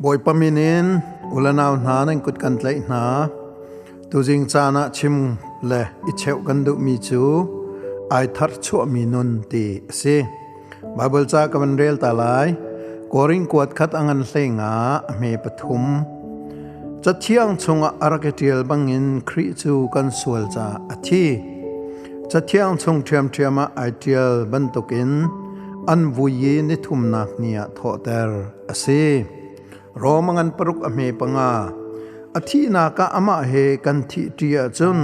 Bawipa min in ulanau hna nan kut kan tlaih hna. Tuzing caan ah chim le i cheuh kan duhmi cu ai thar chuahmi nun ti a si. Baibal ca ka van rel ta lai. Korin kuat khat a ngan hlei nga a hme pathum. Cathiang chungah a rak i ṭial bangin Khrih cu kan sual caah a thi. Cathiang chung ṭhiamṭhiam ah ai ṭial bantukin an vui i nithumnak ni ah thawhter a si. Rom a ngan paruk a hme panga. A thihnak ah amah he kan thih ṭi ahcun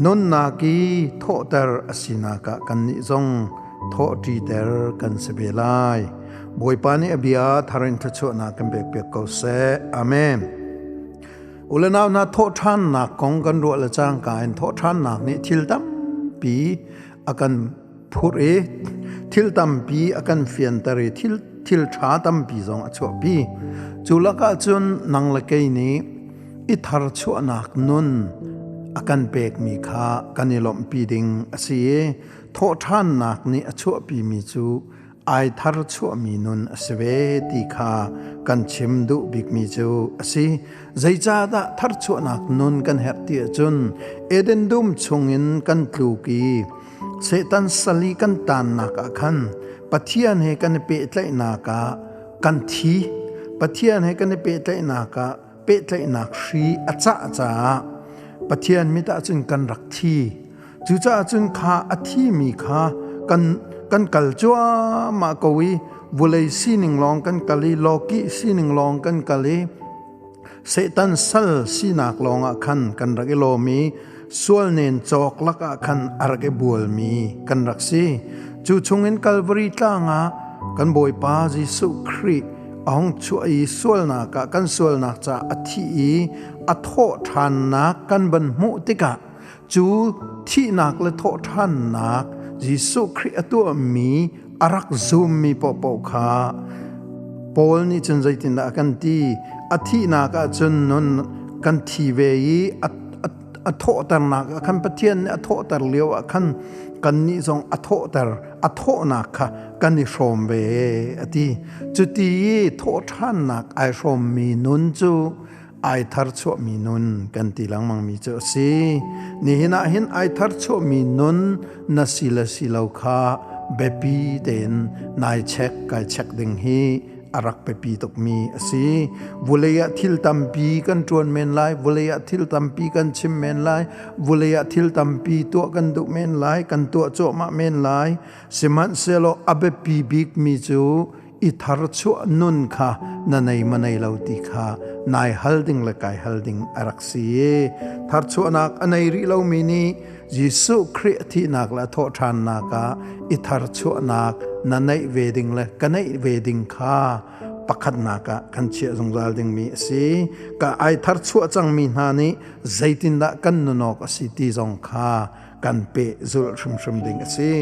nunnak i thawhter a sinak ah kannih zong thawhṭiter kan si ve lai. Bawipa nih a bia thar in thluachuahnak kan pekpiak ko seh. Amen. Ulenau hna thawhṭhannak kong kan ruah le cangka in thawhṭhannak nih thil tampi a kan phurh i thil tampi a kan fianter i thil thil ṭha tampi zong a chuahpi. Cu lakah cun nang le kei nih i tharchuahnak nun a kan pekmi kha kan i lawmhpi ding a si i thawhṭhannak nih a chuahpimi cu ai thar chuahmi nun a si ve ti kha kan chim duh bikmi cu a si. Zeicahdah tharchuahnak nun kan herh ti ahcun Eden dum chungin kan tluk i Satan sal i kan taannak ah khan Pathian he kan i pehtlaihnak ah kan thi. Pathian he kan i pehtlaihnak ah pehtlaihnak hri a cah caah Pathian mit ah cun kan rak thi. Cucaah cun kha a thimi kha kan kan kal cuahmah ko i vulei sining lawng kan kal i lawkih sining lawng kan kal i Satan sal sinak lawngah khan kan rak i lawm i sual nen cawk lakah khan a rak i bualmi kan rak si. Cu chungin Kalvari tlang ah kan Bawipa Jesuh Khrih a hung chuah i sualnak ah kan sualnak caah a thi i a thawh ṭhannak kan van hmuh tikah cu thihnak le thawhṭhannak Jesuh Khrih a tuahmi a rak zummi paohpaoh kha Paul nih cun zeitindah a kan ti? A thihnak ah cun nun kan thi ve i a thawhternak ah khan Pathian nih a thawhter lio ah khan kannih zong a thawhter a thawhnak kha kan i hrawm ve a ti. Cuti i thawhṭhannak ai hrawmmi nun cu ai tharchuahmi nun kan ti lengmangmi cu a si. Nihin ah hin ai tharchuahmi nun na si le si lo kha biapi tein nai check kai check ding hi a rak biapi tukmi a si. Vulei ah thil tampi kan ṭuan men lai, vulei ah thil tampi kan chim men lai, vulei ah thil tampi tuah kan duh men lai, kan tuah cuahmah men lai. Sihmanhsehlaw a biapi bikmi cu i tharchuah nun kha na nei ma nei lo ti kha nai hal ding le kai hal ding a rak si. Tharchuahnak a nei rih lomi nih Jesuh Khrih a thihnak le a thawhṭhannak ah i tharchuahnak na neih ve ding le ka neih ve ding kha pakhatnak ah kan chiah zungzal dingmi a si. Ka ai tharchuah cangmi hna nih zeitindah kan nun awk a si ti zong kha kan peh zulh hrimhrim ding a si.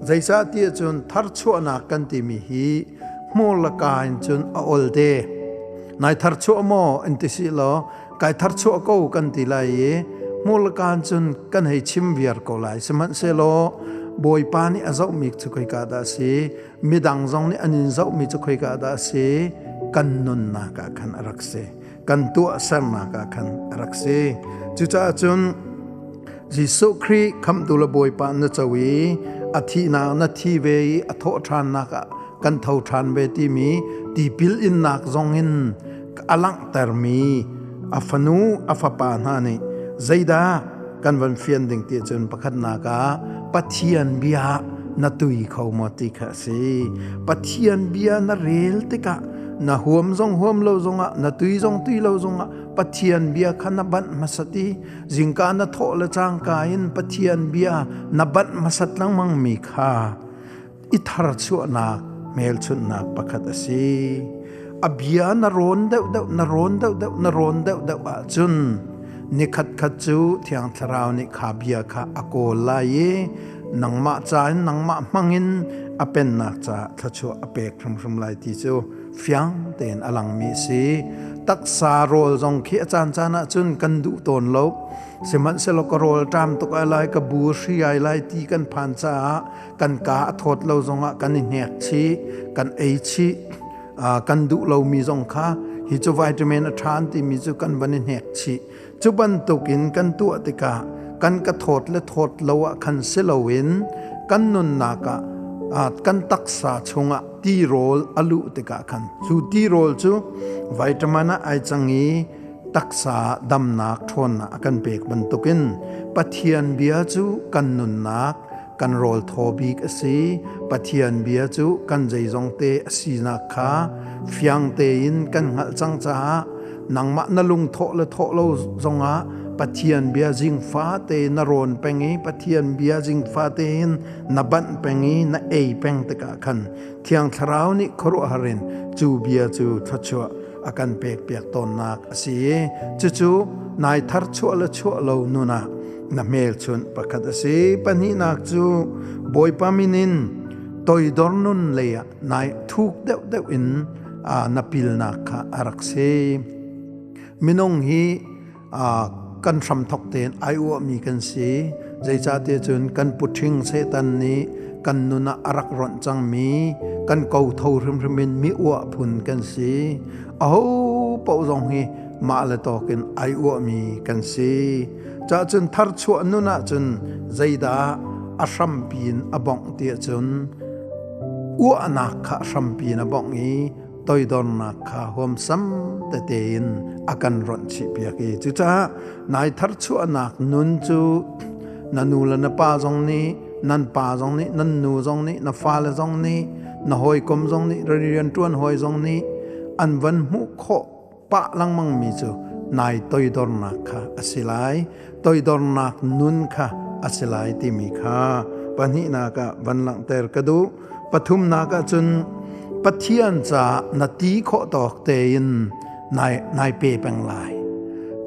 Zeicahtiah cun tharchuahnak kan timi hi hmur le ka in cun a ol te. Nai tharchuah maw in ti si law kai tharchuah ko kan ti lai i hmur le ka in cun kan hei chim viar ko lai. Sihmanhsehlaw Bawipa nih a zohmi cu khoika dah a si, midang zong nih an in zohmi cu khoika dah a si, kan nunnak ah khan a rak si. Kan tuahsernak ah khan a rak si. Cucaah cun Jesuh Khrih khamhtu le Bawipa na co i a thihnak na thi ve i a thawhṭhannak ah kan tho ṭhan ve timi tipil innak zongin a langhtermi a fanu a fapa hna nih zeidah kan van fian ding ti cun pakhatnak ah Pathian bia na tui kho maw ti kha a si. Pathian bia na rel tikah na huam zong huam lo zongah na tui zong tui lo zongah Pathian bia kha na banh hmasat i Zingka na thawh le cangka in Pathian bia na banh hmasat lengmang mi kha i tharchuahnak hmelchunhnak pakhat a si. A bia na rawn deuhdeuh na rawn deuhdeuh na rawn deuhdeuh ahcun nikhat khat cu Thiang Thlarau nih kha bia kha a kawl lai i nangmah ca in nangmah hmangin a pennak caah thluachuah a pek hrimhrim lai ti cu fiang tein a langmi a si. Taksa rawl zong khi a caancaan ahcun kan duh tawn lo. Sihmanhsehlaw ka rawl ṭam tuk ai lai, ka bu hri ai lai ti kan phan caah kan ka a thawt lo zongah kan i hnek chih, kan ei chih, kan duh lomi zong kha Hi cu vitamin a ṭhan timi cu kan van i hnek chih. Cu bantukin kan tuah tikah kan ka thawt le thawt lo ah khan si loin kan nunnak ah kan taksa chungah tirawl a luh tikah khan cu tirawl cu vitamin ah ai cang i taksa damnak ṭhawnnak a kan pek bantukin Pathian bia cu kan nunnak kan rawl thaw bik a si. Pathian bia cu kan zeizong te a sinak kha fiang tein kan hngalh cang caah nangmah na lungthawh le thawh lo zongah Pathian bia zingfa te na rawn peng i Pathian bia zingfa tein na banh peng i na ei peng tikah khan Thiang Thlarau nih khuaruahhar in cu bia cu thluachuah a kan pek piak tawnnak a si i cucu nai thar chuah le chuah lo nun ah na hmelchunh pakhat a si. Pahnihnak cu Bawipa min in toidor nun lei ah nai thuk deuhdeuh in na pilnak kha a rak si. Minung hi kan hramthok tein ai uahmi kan si. Zeicahtiah cun kan puṭhing Satan nih kan nun ah a rak ronh cangmi kan kotho hrimhrim in mi uah phun kan si. Aho paoh zong hi mah le tawk in ai uahmi kan si. Cahcun tharchuah nun ahcun zeidah a hrampi in a bongh ti ahcun uahnak kha a hrampi in a bongh i toidornak kha huamsam tete in a kan ronh chih piak i cucaah nai tharchuahnak nun cu na nu le na pa zong nih nan pa zong nih nan nu zong nih na fale zong nih na hawikom zong nih rianṭuan hawi zong nih an van hmuh khawh pah lengmang mi cu nai toidornak kha a si lai, toidornak nun kha a si lai timi kha pahnihnak ah van langhter ka duh. Pathumnak ah cun Pathian caah na ti khawh tawk tein nai nai pe peng lai,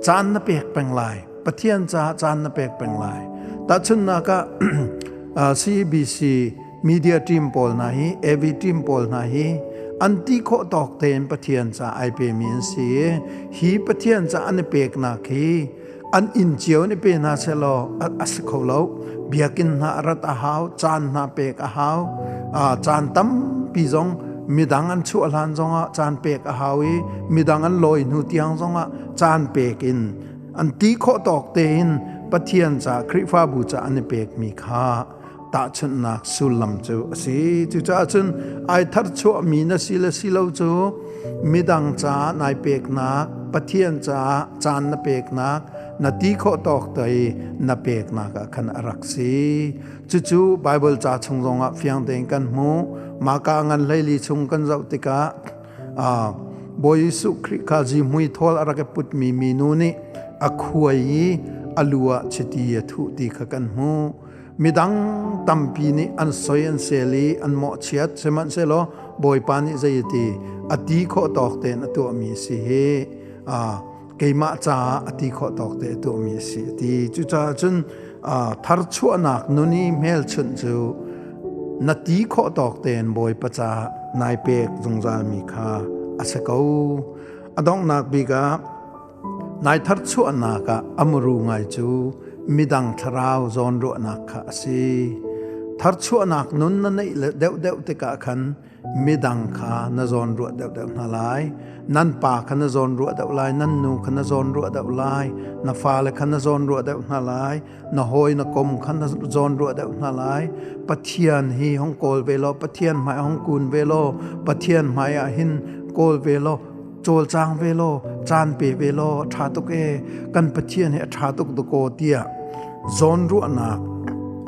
caan na pek peng lai, Pathian caah caan na pek peng lai. Tahchunhnak ah CBC media team pawl hna hi, AV team pawl hna hi an ti khawh tawk tein Pathian ca ai pemi an si i hi Pathian ca an i peknak hi an inn cio in i pe hna sehlaw a si kho lo. Biakinn hna rat a hau, caan hna pek a hau, caan tampi zong midang an chuah hlan zongah caan pek a hau i midang an lawi hnu tiang zongah caan pek in an ti khawh tawk tein Pathian ca Khrihfabu ca an i pekmi kha tahchunhnak sullam cu a si. Cucaah cun ai tharchuahmi na si le si lo cu midang caah nai peknak, Pathian caah caan na peknak, na ti khawh tawk te na peknak ah khan a rak si. Cucu Baibal ca chung zongah fiang tein kan hmuh. Maka ngan 14 chung kan zoh tikah Bawi Jesuh Khrih kha zihmui thawl a rak i putmi minu nih a khuai i a lu ah chiti a thuh ti kha kan hmuh. Midang tampi nih an soi an sel i an mawhchiat, sihmanhsehlaw Bawipa nih zei a ti? A ti khawh tawk tein a tuahmi a si hi. Keimah caah a ti khawh tawk te a tuahmi a si a ti. Cucaah cun tharchuahnak nun i hmelchunh cu na ti khawh tawk tein Bawipa caah nai pek zungzalmi kha a si ko. A donghnak bik ah nai tharchuahnak ah a muru ngai cu midang thlarau zawnruahnak kha a si. Tharchuahnak nun na neih le deuhdeuh tikah khan midang kha na zawn ruah deuhdeuh hna lai. Nan pa kha na zawn ruah deuh lai, nan nu kha na zawn ruah deuh lai, na fale kha na zawn ruah deuh hna lai, na hawi na kom kha na zawn ruah deuh hna lai. Pathian hi hong kawl ve law, Pathian hmai hong kun ve law, Pathian hmai ah hin kawl ve law, cawlcang ve law, caan pe ve law, ṭha tuk e, kan Pathian hi a ṭha tuk dakaw tiah zawn ruahnak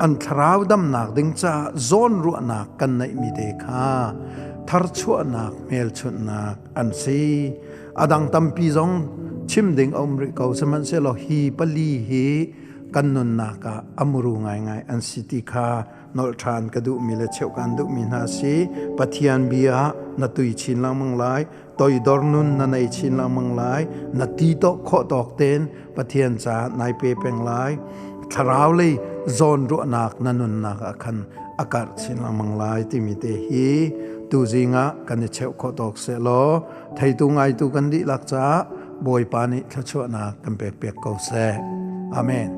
an thlarau damnak ding caah zawn ruahnak kan neihmi te kha tharchuahnak hmelchunhnak an si. A dang tampi zong chim ding a um rih ko, sihmanhsehlaw hi pali hi kan nunnak ah a muru ngaingai an si ti kha nolh ṭhan ka duhmi le cheuh kan duhmi hna si. Pathian bia na tui chin lengmang lai, toidor nun na nei chin lengmang lai, na ti tawk khawh tawk tein Pathian caah nai pe peng lai, thlarau lei zawn ruahnak na nunnak ah khan a karh chin lengmang lai timi te hi tuzing ah kan i cheuh khawh tawk seh law theitu ngaitu kan dihlak caah Bawipa nih thluachuahnak kan pek piak ko seh. Amen.